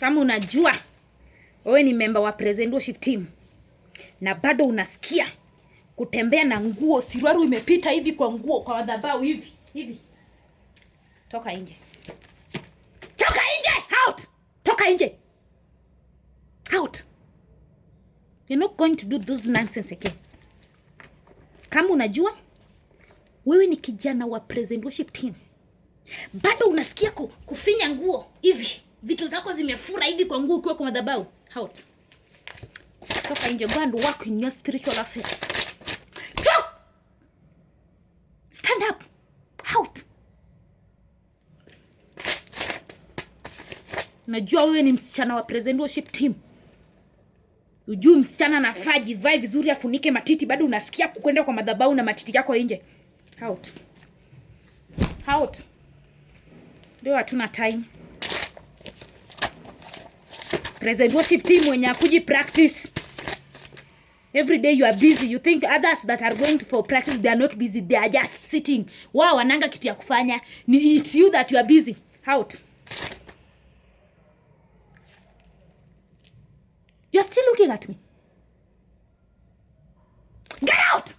Kama unajua wewe ni member wa praise and worship team na bado unasikia kutembea na nguo suruali imepita hivi kwa nguo kwa madhabahu hivi hivi, toka nje, toka nje, out, toka nje, out. You're not going to do this nonsense again. Kama unajua wewe ni kijana wa praise and worship team, bado unasikia kufinya nguo hivi, vitu zako zimefura hivi kwa nguo ukiwa kwa madhabahu, out, toka nje. Go and work in your spiritual affairs. Talk! Stand up, out. Najua wewe ni msichana wa praise and worship team, ujui msichana anafaa jivae vizuri afunike matiti, bado unasikia kukwenda kwa madhabahu na matiti yako nje. Out, out. Leo hatuna time. Praise and worship team wenye hakuji practice every day, you are busy. You think others that are going for practice, they are not busy, they are just sitting. Wao wananga kitu ya kufanya. Ni it's you that you are busy. Out. You are still looking at me. Get out.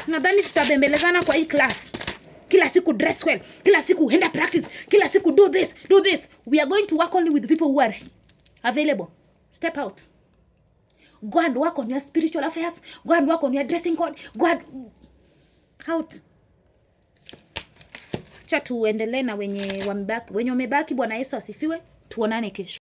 Nadhani tutabembelezana kwa hii class kila siku. Dress well kila siku, enda practice kila siku, do this, do this. We are going to work only with the people who are available. Step out, go and work on your spiritual affairs, go and work on your dressing code, go and out. Cha tuendelee na wenye wamebaki, wenye wamebaki. Bwana Yesu asifiwe, tuonane kesho.